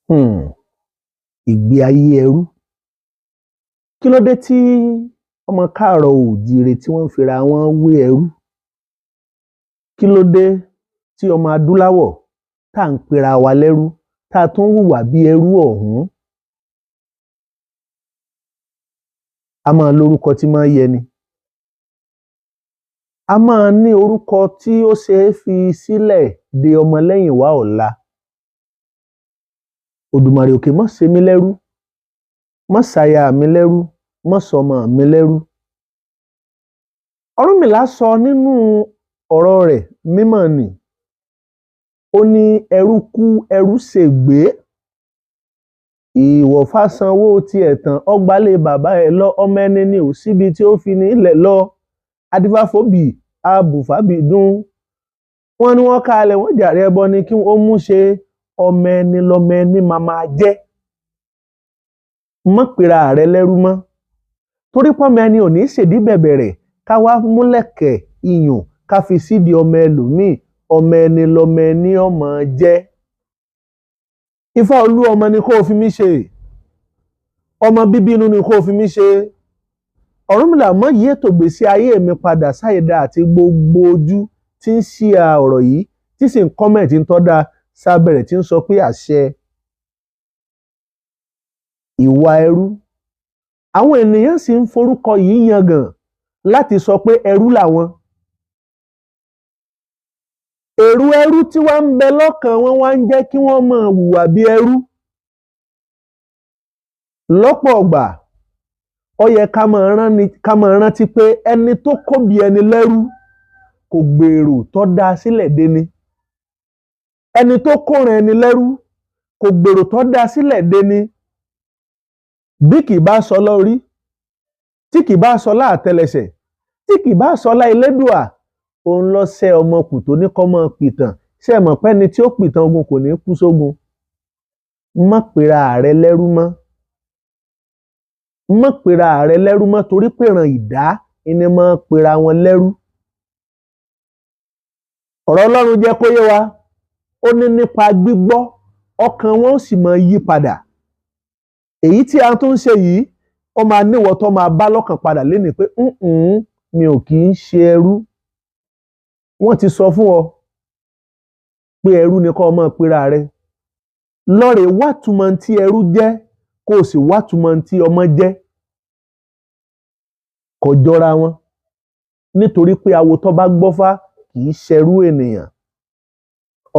Hmm, ìgbé ayé ẹrú. Kí ló dé tí ọmọ káàárọ̀ oòjíire tí wọ́n ń fira wọn wé ẹrú? Kí ló dé tí ọmọ adúláwọ̀ tá à ń pera wa lẹ́rú, tá a tún ń hùwà bí ẹrú ọ̀hún? A máa lórúkọ tí máa ń yẹni. A máa ní orúkọ tí ó ṣe é fi sílẹ̀ de ọmọ lẹ́yìn wá ọ̀la. Òdùmàrè òkè má ṣe mí lẹ́rú, má ṣaya mi lẹ́rú, má ṣọmọ mi lẹ́rú. Ọ̀rúnmìlà sọ nínú ọ̀rọ̀ rẹ̀ mímọ́ nì, ó ní ẹrú kú ẹrú ṣègbé, ìwọ̀fà sanwó tiẹ̀ tán, ọgbàlẹ̀ bàbá ẹ̀ lọ, ọmọ ẹni ní ò síbi tí ó fi nílẹ̀ lọ, adífáfóbì abùfábìdún. Wọ́n ní wọ́n kalẹ̀ wọ́n jàre ẹbọ ni kí wọ́n mú ṣe, ọmọ ẹni lọmọ ẹni máa máa jẹ́. Mọ́ pera rẹ lẹ́rú mọ́, torí pọ́mọ ẹni ò ní ṣèdí bẹ̀bẹ̀rẹ̀ ká wá múlẹ̀kẹ̀ iyùn ká fi sídìí ọmọ ẹlòmíì, ọmọ ẹni lọmọ ẹni ọmọ jẹ́. Ifá olú ọmọ ni kó o fi mí ṣe, ọmọ bíbí inú ni kó o fi mí ṣe. Ọ̀rúnmìlà mọ́ yí ètò ìgbésí ayé mi padà sáyidá àti gbogbo ojú tí ń ṣíà ọ̀rọ̀ yìí, tí sì ń kọ́mẹ̀ntì ń tọ́ da sábẹ̀rẹ̀ tí ń sọ pé àṣẹ. Ìwà ẹrú. Àwọn ènìyàn sì ń forúkọ yìí yangàn láti sọ pé ẹrú làwọn. Èrò ẹrú tí wá ń bẹ lọ́kàn wọn wá ń jẹ́ kí wọ́n máa hùwà bí ẹrú. Lọ́pọ̀ ọgbà, ó yẹ ká máa rántí pé ẹni tó kóbi ẹni lẹ́rú kò gbèrò tó dá sílẹ̀ déni. Ẹni tó kóran ẹni lẹ́rú kò gbèrò tó dá sílẹ̀ déni. Bí kì bá sọ lórí, tí kì bá sọ láàtẹlẹsẹ̀, tí kì bá sọ láìlédùà, òun lọ ṣẹ́ ọmọ kù tó ní kọ́ mọ́ pìtàn. Ṣé ẹ mọ̀ pé ẹni tí ó pìtàn ogun kò ní kú sógun? Má pera rẹ lẹ́rú mọ́. Má pera rẹ lẹ́rú mọ́ torí pèràn ìdá ni mọ́ pera wọn lẹ́rú. Ọ̀rọ̀ Ọlọ́run jẹ́ kó yé wa, ó ní nípa gbígbọ́ ọkàn wọn ó sì máa yí padà. Èyí tí a tún ń ṣe yìí, ó máa níwọ̀ tó máa bá lọ́kàn padà lénìí pé mi ò kì í ṣe ẹrú. Wọ́n ti sọ fún ọ pé ẹrú ni kó o máa pera rẹ. Lọ́rẹ̀ẹ́ wá túmọ̀ tí ẹrú jẹ́ kó o sì wá túmọ̀ tí ọmọ jẹ́. Kò jọra wọn nítorí pé awo tó bá gbọ́fá kì í ṣẹrú ènìyàn.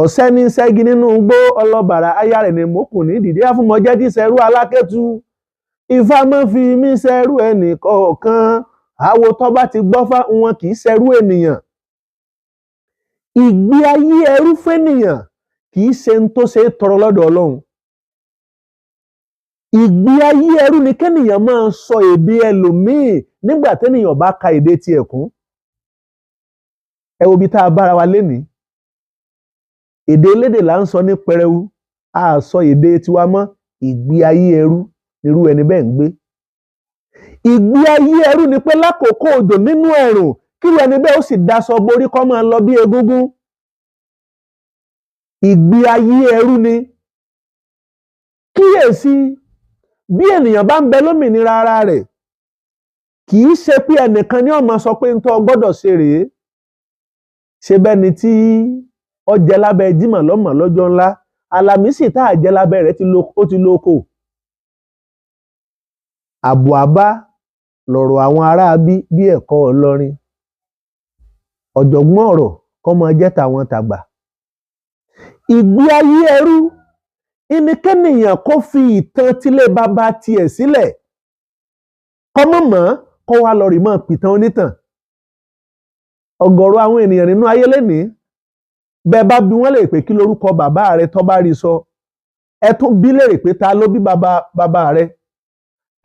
Ọ̀sẹ́ ní ṣẹ́gi nínú igbó ọlọ́bàrà aya rẹ̀ ní mọ́kùn ní dìde àfúnmọ́jẹ́ tí ṣẹrú alákẹ́tù. Ifá má fi mí ṣẹrú ẹnì kọ̀ọ̀kan. Awo tó bá ti gbọ́fá wọn kì í ṣẹrú ènìyàn. Ìgbé ayé ẹrú fẹ́nìyàn kì í ṣe ń tó ṣe é tọrọ lọ́dọ̀ Ọlọ́run. Ìgbé ayé ẹrú ni kẹ́nìyàn máa sọ èdè ẹlòmíì nígbà tẹ́nìyàn bá ka èdè tiẹ̀ kún. Ẹ wo ibi tá a bára wa lénìí. Èdè elédè là ń sọ ní pẹrẹwu, a sọ èdè tiwa mọ́. Ìgbé ayé ẹrú nírú ẹni bẹ́ẹ̀ ń gbé. Ìgbé ayé ẹrú ni pé lákòókò òjò nínú ẹ̀rùn kírú ẹni bẹ́ẹ̀ ó sì daṣọ borí kó máa lọ bí egúngún. Ìgbé ayé ẹrú ni. Kíyèsí, bí ènìyàn bá ń bẹ lómìnira ara rẹ̀, kì í ṣe pé ẹnìkan ní ó máa sọ pé ń tó gbọ́dọ̀ ṣe rèé. Ṣe bẹ́ni tí ó jẹ lábẹ́ Jímọ̀ lọ́mọ lọ́jọ́ ńlá, Àlàmísì tá a jẹ lábẹ́ rẹ̀ ó ti lóko. Àbò àbá lọ̀rọ̀ àwọn aráabí bí ẹ̀kọ́ Ọlọ́rin. Ọ̀jọ̀gbọ́n ọ̀rọ̀ kọ́ máa jẹ́ tàwọn tàgbà. Ìgbé ayé ẹrú ìníkẹ́nìyàn kó fi ìtàn tílé bàbá tiẹ̀ sílẹ̀, kọ́ mọ̀ mọ́ kó wá lọ rí mọ́ pìtàn onítàn. Ọ̀gọ̀rọ̀ àwọn ènìyàn nínú ayé lénìí, bẹ́ẹ̀ bá bi wọ́n lè pé kí lorúkọ bàbá rẹ tó bá rí sọ, ẹ tún bí léèrè pé ta ló bí bàbá bàbá rẹ,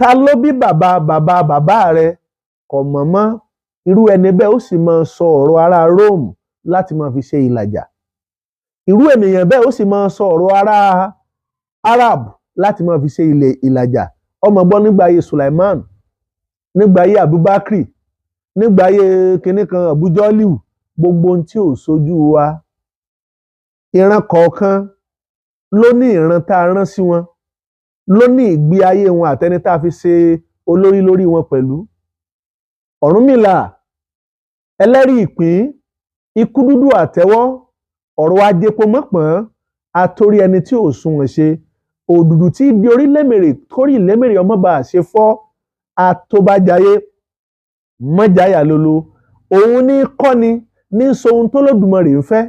ta ló bí bàbá bàbá bàbá rẹ, kò mọ̀ mọ́. Irú ẹni bẹ́ẹ̀ ó sì máa sọ ọ̀rọ̀ ará Rome láti máa fi ṣe ìlàjà. Irú ènìyàn bẹ́ẹ̀ ó sì máa sọ ọ̀rọ̀ ará Arab láti máa fi ṣe ìlàjà. Ọmọ gbọ́ nígbà ayé Sulaiman, nígbà ayé Abubakar, nígbà ayé kinní kan Abujọ́líù, gbogbo ohun tí ò sojú wa. Ìran kọ̀ọ̀kan Ló ní ìran tá a rán sí wọn, ló ní ìgbé ayé wọn àtẹni tá a fi ṣe olórí lórí wọn pẹ̀lú. Ọ̀rúnmìlà, ẹlẹ́rìí ìpín, ikú dúdú àtẹ́wọ́, ọ̀rọ̀ ajẹpomọ́pọ́n, àtòrí ẹni tí ò sunwọ̀n ṣe, òdùdù tí di orí lẹ́mèrè kórì lẹ́mèrè ọmọ bá a ṣe fọ́, àtòbàjáyé mọ́jáyà lolo. Òun ní kọ́ni ní sohun tó lódùmarè ń fẹ́.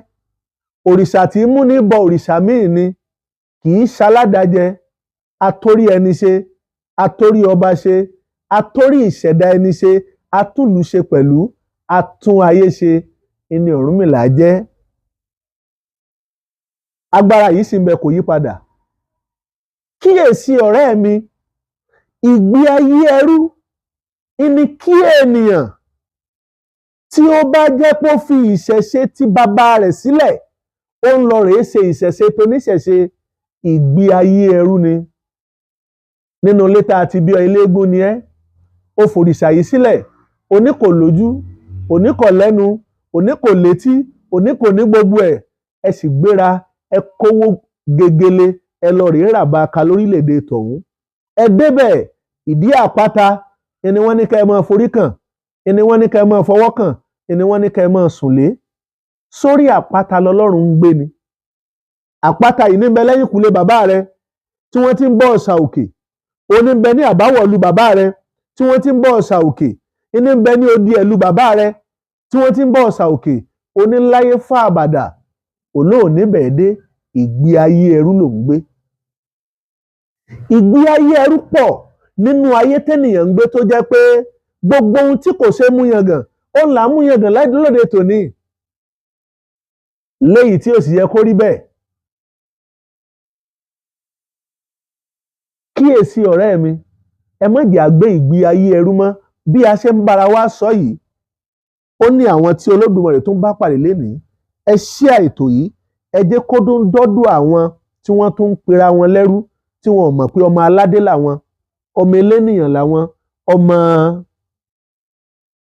Òrìṣà tí í mú ní bọ òrìṣà míì ni, kì í ṣaládàájẹ. Àtòrí ẹni ṣe, àtòrí ọba ṣe, àtòrí ìṣẹ̀dá ẹni ṣe, àtúlù ṣe pẹ̀lú àtún ayé ṣe ni Ọ̀rúnmìlà jẹ́. Agbára yìí sì ń bẹ, kò yí padà. Kíyèsí ọ̀rẹ́ mi, ìgbé ayé ẹrú ni kí ènìyàn tí ó bá jẹ́ pé ó fi ìṣẹ̀ṣe ti bàbá rẹ̀ sílẹ̀, ó ń lọ rèé ṣe ìṣẹ̀ṣe toníṣẹ̀ṣe, ìgbé ayé ẹrú ni. Nínú ilé tá a ti bí ọ, eléégún ni ẹ́, ó fòrìṣà yìí sílẹ̀, òní kò lójú, òní kò lẹ́nu, òní kò létí, òní kò ní gbogbo ẹ̀. Ẹ sì gbéra, ẹ kówó gegele, ẹ lọ rèé ràbà ka lórílẹ̀‐èdè tọ̀hún. Ẹ débẹ̀, ìdí àpáta ni wọ́n ní ká ẹ máa forí kàn, ni wọ́n ní ká ẹ máa fọwọ́ kàn, ni wọ́n ní ká ẹ máa sùn lé. Sórí àpáta lọ́lọ́run ń gbé ni. Àpáta yìí níbẹ̀ lẹ́yìnkùlé bàbá rẹ tí wọ́n ti ń bọ́ ọ̀sà òkè, òní ń bẹ ní àbáwọ̀lú bàbá rẹ tí wọ́n ti ń bọ́ ọ̀sà òkè, ìní ń bẹ ní odi ẹ̀lú bàbá rẹ tí wọ́n ti ń bọ́ ọ̀sà òkè. Oníláyé fún àbàdà olóòní bẹ̀ẹ́ dé. Ìgbé ayé ẹrú ló ń gbé. Ìgbé ayé ẹrú pọ̀ nínú ayé tẹ́nìyàn ń gbé, tó jẹ́ pé gbogbo ohun tí kò ṣe é mú yangàn, ó ń là á mú yangàn lóde tòní, léyìí tí ó sì yẹ kó rí bẹ́ẹ̀. Kíyèsí ọ̀rẹ́ mi, ẹ má jẹ́ á gbé ìgbé ayé ẹrú mọ́. Bí a ṣe ń bára wa sọ yìí, ó ní àwọn tí Olódùmarè tó ń bá pàdé lénìí. Ẹ ṣí àìtò yìí, ẹ jẹ́ kó dún dọ́dọ̀ àwọn tí wọ́n tún ń pera wọn lẹ́rú, tí wọn ò mọ̀ pé ọmọ aládé làwọn, ọmọ elénìyàn làwọn, ọmọ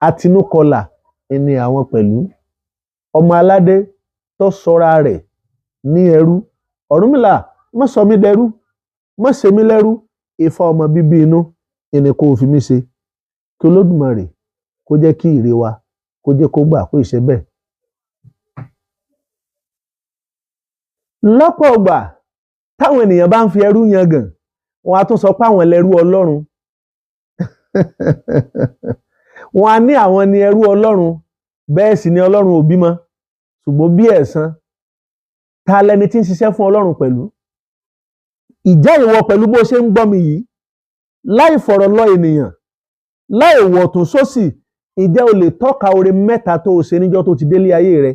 àtinúkọlà ni àwọn pẹ̀lú. Ọmọ aládé tó sọra rẹ̀ ní ẹrú. Ọ̀rúnmìlà, má sọ mí dẹrú, má ṣe mí lẹ́rú, Ifá ọmọ bíbí inú ẹni kó o fi mí ṣe. Kí Olódùmarè kó jẹ́ kí ire wa kó jẹ́ kó gbà kó ìṣe bẹ́ẹ̀. Lọ́pọ̀ ọgbà táwọn ènìyàn bá ń fi ẹrú yangàn, wọn á tún sọ pé àwọn lẹ́rú Ọlọ́run. Wọn á ní àwọn ni ẹrú Ọlọ́run, bẹ́ẹ̀ sì ni Ọlọ́run ò bímọ, ṣùgbọ́n bí ẹ̀san. Ta lẹni tí ń ṣiṣẹ́ fún Ọlọ́run pẹ̀lú? Ìjẹ́ ìwọ pẹ̀lú bó ṣe ń gbọ́ mi yìí, láì fọ̀rọ̀ lọ ènìyàn, láì wọ̀tún sósì, ìjẹ́ o lè tọ́ka oore mẹ́ta tó o ṣe níjọ́ tó ti délé ayé rẹ?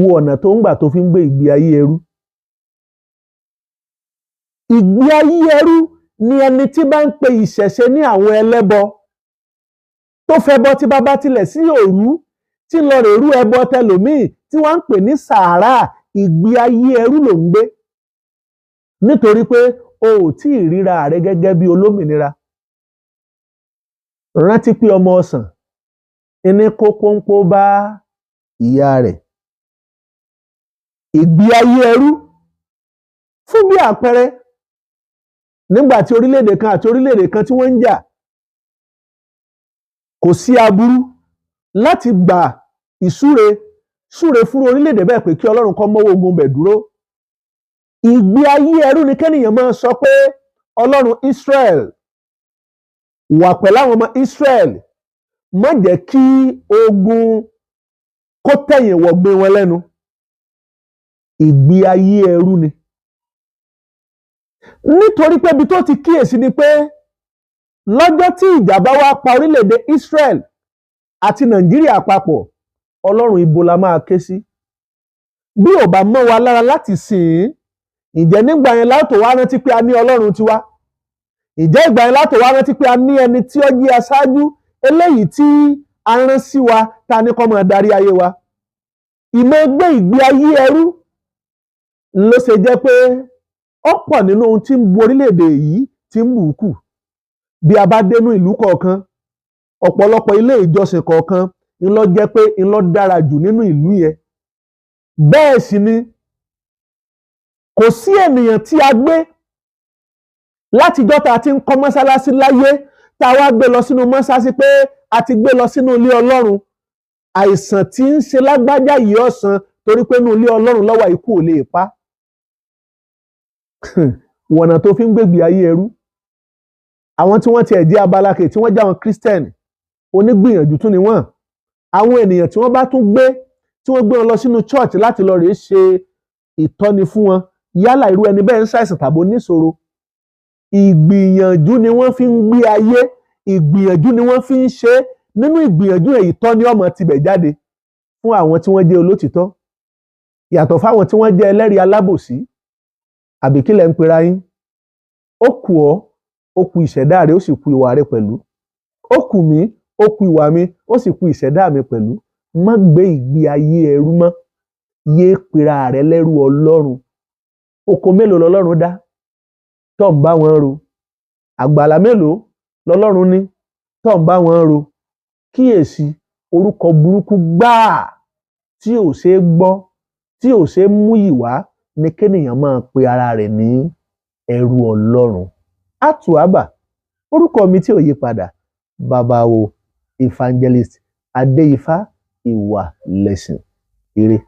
Wo ọ̀nà tó ń gbà tó fi ń gbé ìgbé ayé ẹrú. Ìgbé ayé ẹrú ni ẹni tí bá ń pe ìṣẹ̀ṣe ní àwọn ẹlẹ́bọ, tó fẹbọ tí bàbá tilẹ̀ sí òru, tí ń lọ rè rú ẹbọ tẹlòmíì tí wọ́n ń pè ní sàárà. Ìgbé ayé ẹrú ló ń gbé, nítorí pé o ò tí ì ríra rẹ gẹ́gẹ́ bí olómìnira. Rántí pé ọmọ ọsàn ẹni kó pọ́npọ́ bá ìyá rẹ̀. Ìgbé ayé ẹrú fún bí àpẹẹrẹ, nígbà tí orílẹ̀-èdè kan àti orílẹ̀-èdè kan tí wọ́n ń jà, kò sí aburú láti gbà ìsúre súre fún orílẹ̀-èdè bẹ́ẹ̀ pé kí Ọlọ́run kó mọ́wọ́ ogun bẹ̀ dúró. Ìgbé ayé ẹrú ni kẹ́nìyàn máa sọ pé Ọlọ́run Israel wà pẹ̀lú àwọn ọmọ Israel, má jẹ́ kí ogun kó tẹ̀yìn wọ̀gbìn wọn lẹ́nu. Ìgbé ayé ẹrú ni. Nítorí pé ibi tó ti kíyèsí ni pé lọ́jọ́ tí ìjà bá wá pa orílẹ̀-èdè Israel àti Nàìjíríà papọ̀, Ọlọ́run ibo la máa ké sí? Bí ò bá mọ́ wa lára láti sìn ín, ǹjẹ́ nígbà yẹn látò wá rántí pé a ní Ọlọ́run tiwa? Ǹjẹ́ ìgbà yẹn látò wá rántí pé a ní ẹni tí ó jẹ́ aṣáájú eléyìí tí a rán sí wa, ta ní kó máa darí ayé wa? Ìmọ̀ gbé ìgbé ayé ẹrú ló ṣe jẹ́ pé ọ̀pọ̀ nínú ohun tí ń bu orílẹ̀-èdè yìí tí ń bù ú kù. Bí a bá dénú ìlú kọ̀ọ̀kan, ọ̀pọ̀lọpọ̀ ilé ìjọsìn kọ̀ọ̀kan ńlọ jẹ́ pé ńlọ dára jù nínú ìlú yẹn. Bẹ́ẹ̀ sì ni Kò sí ènìyàn tí a gbé látijọ́ tá a ti ń kọ́ mọ́sálásí láyé, tá a wá gbé lọ sínú mọ́sálásí pé a ti gbé lọ sínú ilé Ọlọ́run, àìsàn tí ń ṣe lágbájá yìí ọ̀sán, torí pé inú ilé Ọlọ́run lọ́wọ́, ikú ò lè pa. Wọ̀nà tó fi ń gbégbé ayé ẹrú. Àwọn tí wọ́n tiẹ̀ jẹ́ abala kè tí wọ́n jẹ́ àwọn Christian onígbìyànjú tún ni wọ́n. Àwọn ènìyàn tí wọ́n bá tún gbé, tí wọ́n gbé wọn lọ sínú church láti lọ rèé ṣe ìtọ́ni fún wọn, yálà irú ẹni bẹ́ẹ̀ ń ṣàìsàn tàbí oníṣòro, ìgbìyànjú ni wọ́n fi ń gbé ayé, ìgbìyànjú ni wọ́n fi ń ṣe é. Nínú ìgbìyànjú èyí tọ́ ni ọmọ tibẹ̀ jáde fún àwọn tí wọ́n jẹ́ olótìtọ́, yàtọ̀ fáwọn tí wọ́n jẹ́ ẹlẹ́rìí alábòsí. Àbí kí lẹ̀ ń pera yín? Ó kù ọ́, ó kù ìṣẹ̀dá rẹ̀, ó sì kù ìwà rẹ̀ pẹ̀lú. Ó kù mí, ó kù ìwà mi, ó sì kù ìṣẹ̀dá mi pẹ̀lú. Má gbé ìgbé ayé ẹrú mọ́. Yéé pera rẹ lẹ́rú Ọlọ́run. Oko mélòó lọlọ́run dá tó ń bá wọn ro? Àgbàlá mélòó lọlọ́run ní tó ń bá wọn ro? Kíyèsí orúkọ burúkú gbáà tí ò ṣeé gbọ́, tí ò ṣeé mú yìí wá ní kéèyàn máa pe ara rẹ̀ ní ẹrú Ọlọ́run. Àtúàbà orúkọ mi tí ò yí padà, bàbá wo, Evangelist Adéifá Ìwà Lẹ̀sìn. Ire.